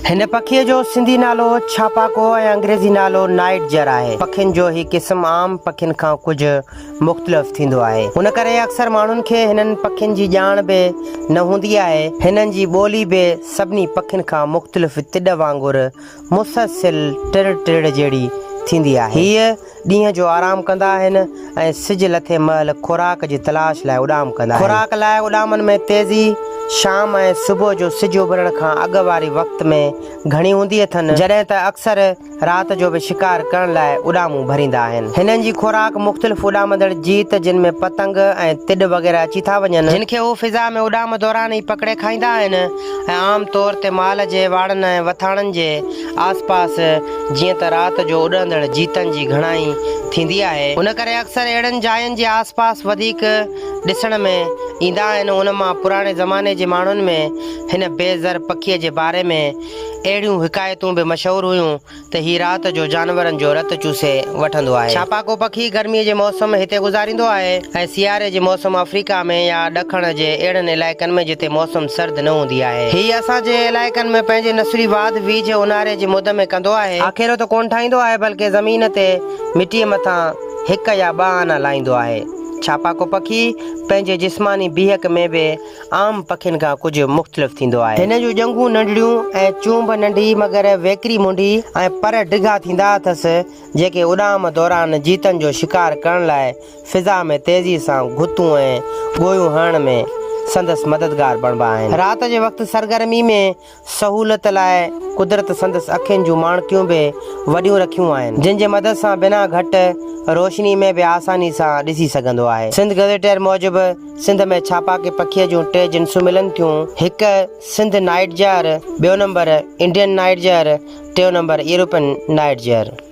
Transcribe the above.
هن پکيء جو سنڌي نالو ڇاپاڪو ۽ انگريزي نالو نائيٽ جر آهي. پکين جو هي قسم عام پکين کان ڪجهه مختلف ٿيندو آهي. ان ڪري اڪثر ماڻهن کي هنن پکين جي ڄاڻ به نه هوندي آهي. هنن جي ٻولي به سڀني پکين کان مختلف تڏ وانگر مسلسل ٽڙ ٽڙ جهڙي ٿيندي آهي. هيء ڏينهن جو آرام ڪندا آهن ۽ سج لٿي مهل خوراڪ جي تلاش لاء اڏام ڪندا آهن. خوراڪ لاء اڏامن ۾ تيزي شام ۽ صبح جو سج اڀرڻ کان اڳ واري وقت ۾ گهڻي هوندي اٿن، جڏهن ته اڪثر رات جو به شڪار ڪرڻ لاء اڏامون ڀريندا آهن. هنن جي خوراڪ مختلف اڏامندڙ جيت جن ۾ پتنگ ۽ تڏ وغيره اچي ٿا وڃن، جن کي هو فضا ۾ اڏام دوران ئي پڪڙي کائيندا آهن ۽ عام طور تي مال جي واڙن ۽ وٿاڻن جي آس پاس جيئن ته رات جو اڏندڙ جيتن جي گهڻائي ٿيندي آهي، ان ڪري اڪثر اهڙن جاين جي آس پاس وڌيڪ ڏسڻ ۾ ايندا آهن. ان مان پراڻي زماني جي ماڻهن ۾ هن بي زر پکيء جي باري ۾ اهڙيون حڪايتون به مشهور هيون ته هي رات جو جانورن جو رت چوسي وٺندو آهي. ڇاپاڪو پکي گرميء جي موسم هتي گذاريندو آهي ۽ سياري جي موسم آفريڪا ۾ يا ڏکڻ جي اهڙن علائقن ۾ جتي موسم سرد نه هوندي آهي. هي اسان جي علائقن ۾ پنهنجي نسلي واڌ ويجهه اونهاري جي مد ۾ ڪندو آهي. آکيرو ته ڪونه ٺاهيندو آهي بلڪه زمين تي مٽيء مٿان هڪ يا ٻه آنا لاهيندو آهي. ڇاپاڪو پکي پنهنجي جسماني بيهڪ ۾ به عام پکين کان ڪجهه مختلف ٿيندو آهي. هن جون ڄنگهون ننڍڙيون ۽ چونب ننڍي مگر ويڪري منڍي ۽ پر ڊگها ٿيندا اٿس، جيڪي اڏام دوران جيتن جو شڪار ڪرڻ لاء فضا ۾ تيزيء سان گهتون ۽ ڳويون هڻڻ ۾ سندس مددگار بڻبا آهن. رات جي وقت سرگرمي ۾ سهولت لاء قدرت سندس اکين جون ماڻڪيون به وڏيون رکيون آهن، جن جي مدد سان بنا گهٽ روشني ۾ به آساني سان ڏسي سگهندو آهي. سنڌ گزيٽيئر موجب سنڌ ۾ ڇاپاڪي پکيء جون ٽي جنسون ملن ٿيون، هڪ سنڌ نائيٽ جهر، ٻيو نمبر انڊين نائيٽ جهر، ٽيون نمبر يورپين نائيٽ جهر.